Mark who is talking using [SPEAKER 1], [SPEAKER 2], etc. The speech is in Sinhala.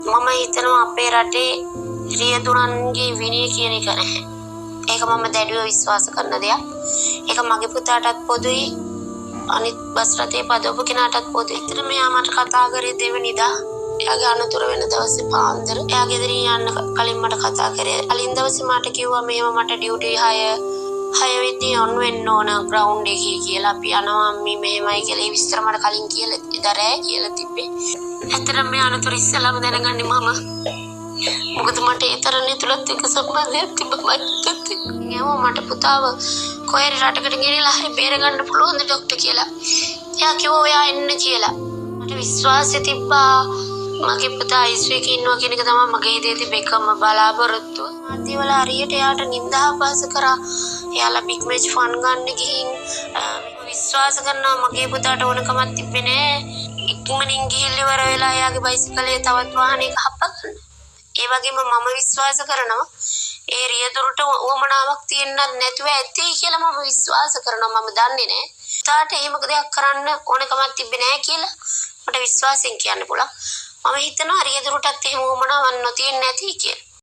[SPEAKER 1] මම හිතනවා අපේ රටේ රියදුරන්ගේ විනය කියන එක නැහැ. ඒක මම දැඩිව විශ්වාස කරන දෙයක්. ඒක මගේ පුතාටත් පොදුයි, අනිත් බස් රථේ පදවපු කෙනාටත් පොදුයි. ඇත්තට මෙයා මට කතා කරේ දෙවෙනිදා. එයාගේ අනතුර වෙන දවසේ පාන්දර. එයා ගෙදරින් යන්න කලින් මට කතා කරේ. කලින් දවසේ මට කිව්වා මෙහෙම මට ඩියුටි 6 වෙද්දී ඔන් වෙන්න ඕන ග්‍රවුන්ඩ් එකේ කියලා. අපි යනවා අම්මි මෙහෙමයි කියලා. ඒ විස්තර මට කලින් කියලා එදා රෑ කියලා තිබ්බේ. ඇත්තටම මේ අනතුර ඉස්සෙල්ලාම දැනගන්නේ මම. මොකද මට ඒ තරම් තුලත් එක්ක සම්බන්ධයක් තිබ්බ මයිත් එක්ක. මට පුතාව කොහේ හරි රටකට ගෙනියලා හරි බේරගන්න පුළුවන්ද ඩොක්ටර් කියලා. එයා කිව්වා ඔයා එන්න කියලා. මට විශ්වාසය තිබ්බා මගේ පුතා ICU එකේ ඉන්නවා කියන එක තමයි මගේ හිතේ තිබ්බ එකම බලාපොරොත්තුව. මාධ්‍යවල හරියට එයාට නින්දා අපහාස කරා. එයාලා බිග් මැච් ෆන් ගන්න ගිහින් විශ්වාස කරනවා මගේ පුතාට ඕනකමක් තිබ්බේ නෑ. ඉක්මනින් ගිහිල්ලා ඉවර වෙලා එයාගේ බයිසිකලේ තවත් වාහනයක හප්ප ගන්න. ඒ වගේම මම විශ්වාස කරනවා ඒ රියදුරට උවමනාවක් තියෙන්නත් නැතුව ඇති කියලා මම විශ්වාස කරනවා. මම දන්නේ නෑ. පුතාට එහෙම දෙයක් කරන්න ඕනකමක් තිබ්බේ නෑ කියලා මට විශ්වාසයෙන් කියන්න පුළුවන්. මම හිතනවා රියදුරටත් එහෙම උවමනාවක් නොතියෙන්න ඇති කියලා.